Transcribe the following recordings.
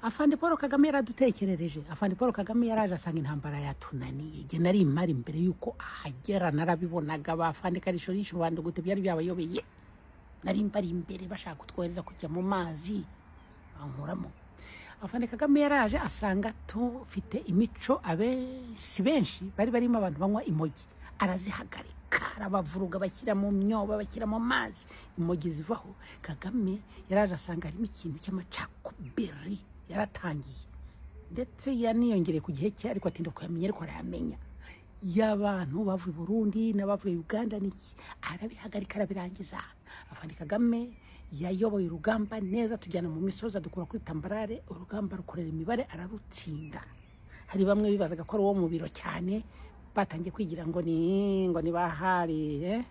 Afande Paul Kagame yaradutekerereje. Afande Paul Kagame yaraje asanga intambara yatunaniye. Jye nari imari mbere y'uko ahagera, narabibonaga. Ba Afande Karishorisho bandugute byari byabayobeye. Nari mbari imbere bashaka kutwohereza kujya mu mazi, bankuramo. Afande Kagame yaraje asanga tufite imico, abenshi benshi bari barimo abantu banywa imogi, arazihagarika, arabavuruga, bashyira mu myobo, bashyira mu mazi, imogi zivaho. Kagame yaraje asanga harimo ikintu cy'amacakubiri yaratangiye, ndetse yaniyongereye ku gihe cye, ariko atinda kuyamenya, ariko arayamenya, y'abantu bavuye i Burundi n'abavuye Uganda n'iki, arabihagarika, arabirangiza. Afande Kagame yayoboye urugamba neza, tujyana mu misozi, adukura kuri tambarare, urugamba rukorera imibare, ararutsinda. Hari bamwe bibazaga ko ari uwo mu biro cyane, batangiye kwigira ngo ni bahari,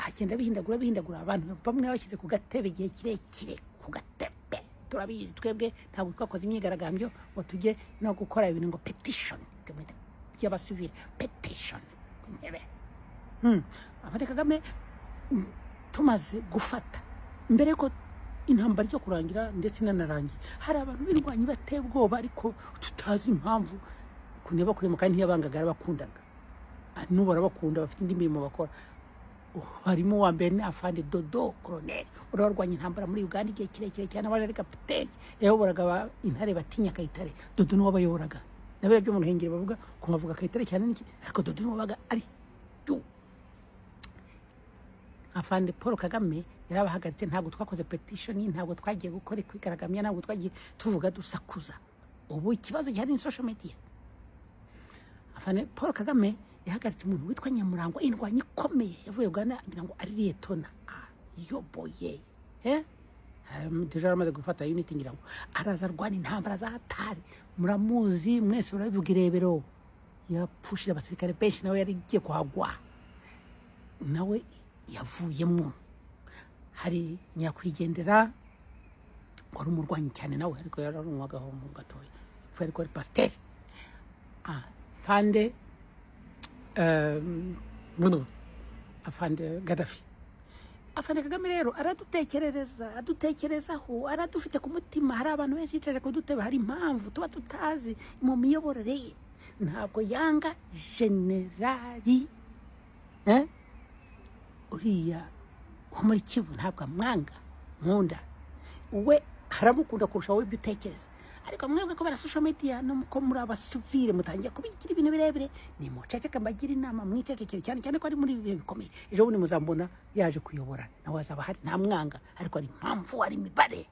agenda bihindagura bihindagura. Abantu bamwe bashyize ku gatebe igihe kirekire ku gatebe. Turabizi twebwe, ntabwo twakoze imyigaragambyo ngo tujye no gukora ibintu ngo petition by'abasivile, petition ku ntebe. Afande Kagame, tumaze gufata mbere ko intambara ijya kurangira ndetse inanarangiye, hari abantu b'indwanyi bateye ubwoba, ariko tutazi impamvu ukuntu yabakuremo, kandi ntiyabangaga, yarabakundaga. N'ubu arabakunda, bafite indi mirimo bakora. Harimo uwa mbere ni Afande Dodo Koroneri, uriya warwanya intambara muri Uganda igihe kirekire cyane, waje ari kapiteni, yayoboraga intare batinya Kayitare. Dodo niwe wabayoboraga. Na biriya byo mu Ruhengeri bavuga ko bavuga Kayitare cyane n'iki, ariko Dodo niwe wabaga ari yu. Afande Paul Kagame yarabahagaritse. Ntabwo twakoze petition, ntabwo twagiye gukora kwigaragambya, ntabwo twagiye tuvuga dusakuza. Ubu ikibazo gihari ni social media. Afande Paul Kagame yahagaritse umuntu witwa Nyamurangwa, indwanyi ikomeye yavuye Uganda, ngira ngo ari liyetona ayoboye, déjà yaramaze gufata unit, ngira ngo araza arwana intambara za hatari. Muramuzi mwese, murabivuga. Irebero yapfushije abasirikare benshi, nawe yari igiye kuhagwa, nawe yavuyemo. Hari nyakwigendera wari umurwanyi cyane nawe, ariko yari ari umwagaho gatoya, yapfuye ariko ari pasiteri afande, afande Gadafi. Afande Kagame rero aradutekerereza, adutekerezaho, aradufite ku mutima. Hari abantu benshi yicaje kuduteba, hari impamvu tuba tutazi mu miyoborere ye. Ntabwo yanga generali, eh? Uriya wo muri Kivu ntabwo amwanga, nkunda we, aramukunda kurusha wowe ibyo utekereza. Ariko mwebwe kubera social media no ko muri abasivile mutangiye kubigira ibintu birebire. Nimuceceke, mbagira inama, mwicecekere, cyane cyane ko ari muri ibi bihe bikomeye. Ejo bundi muzambona yaje kuyobora, nawe azaba ahari. Nta mwanga, ariko hari impamvu, hari imibare.